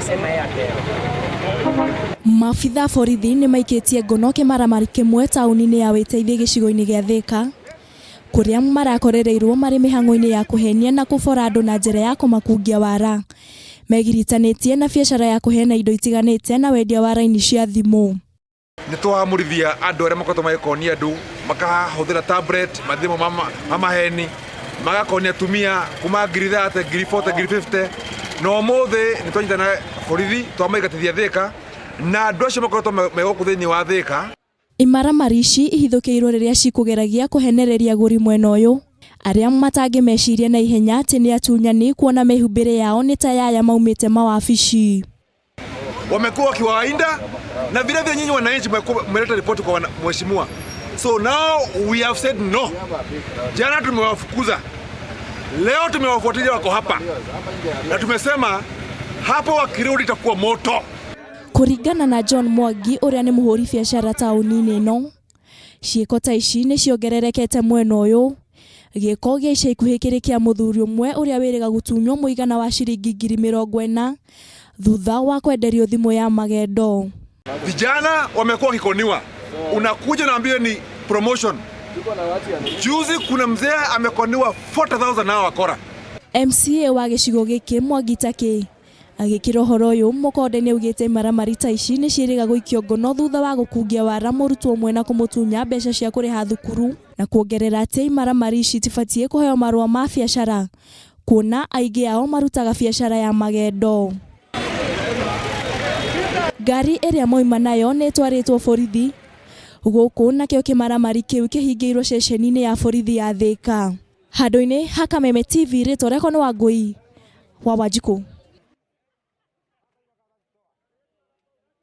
Sema Airtel. Maabitha a borithi nĩ maikĩtie ngono kĩmaramari kĩmwe taũni-inĩ ya Wĩteithie gĩcigo-inĩ gĩa Thĩka kũrĩa marakorereirwo marĩ mĩhang'o-inĩ ya kũhenia na kũbora andũ na njĩra ya kũmakungia wara. Megiritanĩtie na biacara ya kũheana indo itiganĩte na wendia wa raini cia thimũ. Nĩ twamũrithia andũ arĩa makoretwo magĩkonia andũ makahũthĩra tablet mathimũ ma maheni magakonia atumia kuma 30,000, 40,000, 50,000, na ũmũthĩ nĩ twanyitana borithi twamaingatithia Thĩka na andũ acio makoretwo me gũkũ thĩinĩ wa Thĩka. Imaramari ici ihithũkĩirwo rĩrĩa cikũgeragia kũhenereria agũri mwena ũyũ arĩa matangĩmeciria na ihenya atĩ nĩ atunyani kuona mĩhumbĩre yao nĩ ta ya aya maumĩte mawabici. Wamekuwa wakiwainda na vile vile nyinyi wananchi mmeleta ripoti kwa mheshimiwa. So now we have said no. Jana tumewafukuza, leo tumewafuatilia, wako hapa na tumesema hapo wakirudi itakuwa moto. Kũringana na John Mwangi ũrĩa nĩ mũhũri biacara taũni-inĩ ĩno, ciĩko ta ici nĩ ciongererekete mwena ũyũ. Gĩko gĩa ica ikuhĩ kĩrĩ kĩa mũthuri ũmwe ũrĩa wĩrĩga gũtunywo mũigana wa ciringi 40,000 thutha wa kwenderio thimũ ya magendo. Vijana wamekuwa wakikoniwa, unakuja naambia ni promotion. Juzi kuna mzee amekoniwa 40,000 nao wakora. MCA wa gĩcigo gĩkĩ Mwangi Takĩ agĩkĩra ũhoro ũyũ mũkonde nĩ augĩte imaramari ta ici nĩ ciĩrĩga gũikio ngono thutha wa gũkungia wara mũrutwo ũmwe na kũmũtunya mbeca cia kũrĩha thukuru na kuongerera atĩ imaramari ici itibatiĩ kũheo marũa ma biacara kuona aingĩ ao marutaga biacara ya magendo. Ngari ĩrĩa moima nayo nĩ ĩtwarĩtwo borithi gũkũ nakĩo kĩmaramari kĩu kĩhingĩirwo ceceni-inĩ ya borithi ya Thĩka. Handũ-inĩ ha Kameme TV rĩtwa rĩakwa nĩ Wangũi wa Wanjikũ.